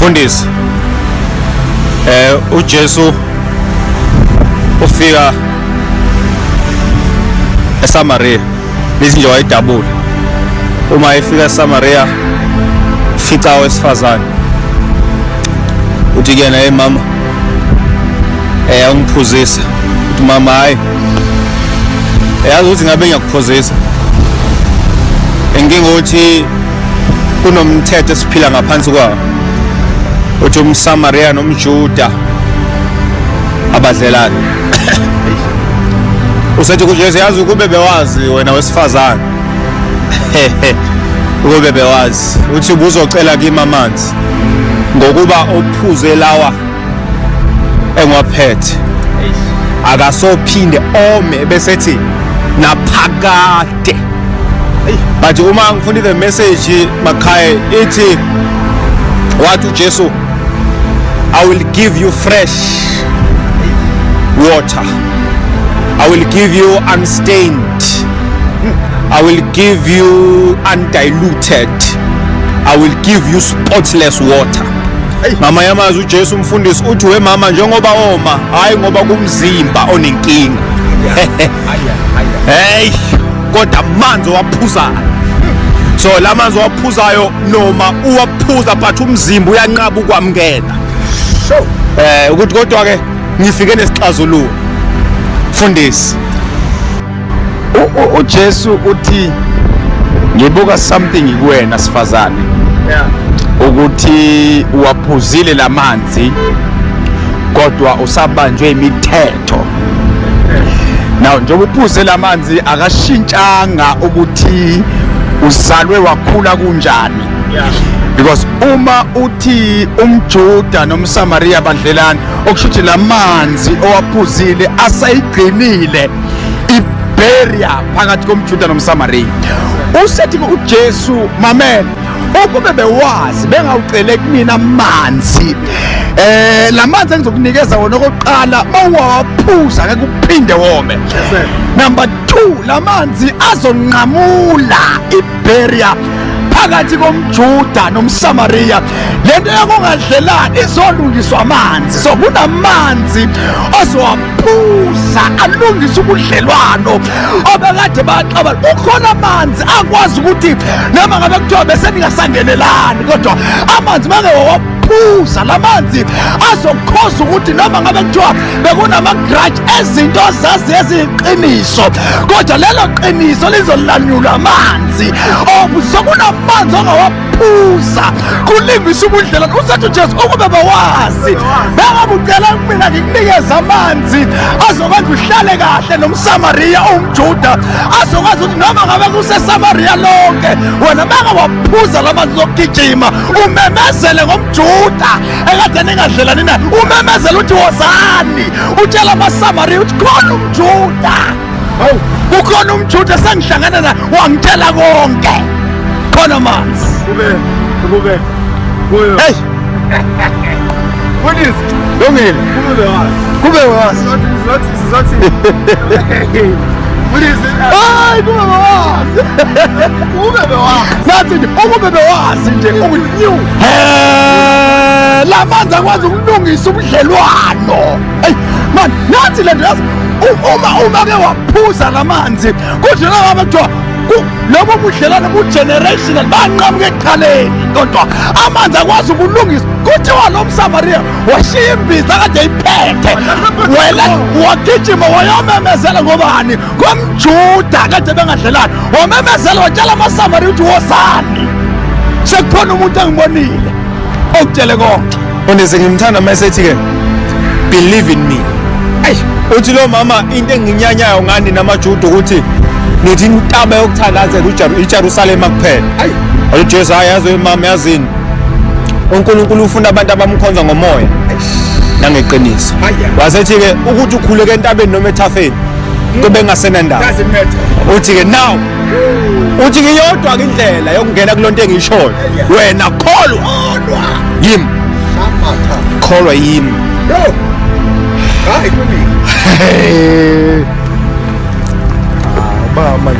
Mfundisi, uJesu ufika eSamaria, lithi nje wayidabula. Uma efika eSamaria fica owesifazane, uthi kuyena, hey mama, awungiphuzisa. Uthi mama, hayi, yazi ukuthi ngabe ngiyakuphuzisa, inkinga ukuthi kunomthetho esiphila ngaphansi kwawo, uthi umSamaria nomJuda abadlelani. Usethi kuJesu, yazi ukube bewazi wena wesifazane, ukube bewazi uthi ubuzocela kimi amanzi, ngokuba ophuze lawa engiwaphethe akasophinde ome, besethi naphakade. But uma ngifunda the Message makhaya, ithi wathi uJesu, "I will give you fresh water, I will give you unstained, I will give you undiluted, I will give you spotless water." Mama, yamazi uJesu umfundisi uthi, we mama, njengoba oma, hayi ngoba kumzimba onenkinga, hey, kodwa amanzi owaphuzayo. So la manzi owaphuzayo, noma uwaphuza, but umzimba uyanqaba ukwamukela ukuthi kodwa ke ngifike nesixazululo, mfundisi. UJesu uthi, ngibuka something kuwena sifazane, ukuthi uwaphuzile lamanzi kodwa usabanjwe imithetho. Now njengoba uphuze lamanzi, akashintshanga ukuthi uzalwe wakhula kunjani, because uma uthi umJuda nomSamaria badlelana, okusho ukuthi lamanzi owaphuzile asayigcinile ibarrier phakathi komJuda nomSamaria. Usethi uJesu, mamela, ukube bewazi bengawucele kumina amanzi. Lamanzi engizokunikeza wona, okokuqala mawuwaphuza ngeke uphinde wome. Number 2, lamanzi azonqamula ibarrier phakathi komJuda nomSamaria. Lento yakungadlelani izolungiswa amanzi. So kunamanzi ozowaphuza alungise ubudlelwano obekade baxabana. Kukhona amanzi akwazi ukuthi noma ngabe kuthiwa bese ningasangenelani, kodwa amanzi make wawaphuza, lamanzi azokhoza ukuthi noma ngabe kuthiwa bekunama-grudge ezinto zazi eziyiqiniso, kodwa lelo qiniso lizolanyulwa amanzi. Sokunamanzi ongawaphuza kulingisa ubudlelwane. Usethi uJesu, ukube bawazi bengabucela kumina, ngikunikeza amanzi azokwenza uhlale kahle nomSamariya owumJuda, azokwazi ukuthi noma ngabe kuseSamariya lonke, wena bengawaphuza la manzi uzogijima umemezele ngomJuda ekade ningadlelani naye, umemezele uthi wozani, utshela amaSamariya uthi khona umJuda, kukhona umJuda sengihlangana naye wangitshela konke, khona amanzi. Kube kuyo. Hey. Mfundisi. Lungile. Kube wazi. Kube wazi. Sizothi mfundisi. Hayi, kube bewazi. Kube bewazi. Nathi nje ukube bewazi nje ukuthi la manzi akwazi ukulungisa ubudlelwano. Hey man, nathi le nto yazi, uma ke waphuza lamanzi, kudlula ngabe kuthiwa lobo budlelwano bu-generational banqamuka ekuqaleni, kodwa amanzi akwazi ukulungisa. Kuthiwa lo mSamariya washiya imbiza kade iphethe, wena wagijima wayomemezela ngobani? Komjuda kade bengadlelani. Wamemezela, watshela amaSamariya ukuthi wozani, sekukhona umuntu engibonile okutshele konke. Mfundisi, ngimthanda mayesethi ke, "Believe in me." Eish, uthi lo mama, into enginyanyayo ngani namaJuda ukuthi nithi intaba yokuthandazela iJerusalema kuphela. Ayi. Ujesu, hayi, yazi mama, yazini, uNkulunkulu ufuna abantu abamkhonza ngomoya nangeqiniso. Wasethi ke ukuthi ukhuleke entabeni noma ethafeni kube ngasenandaba. Doesn't matter. Uthi ke now, uthi ke yodwa ke indlela yokungena kulonto engiyishoyo, wena kholwa yimi, kholwa yimi. Yo. Hayi, kulungile. Mama.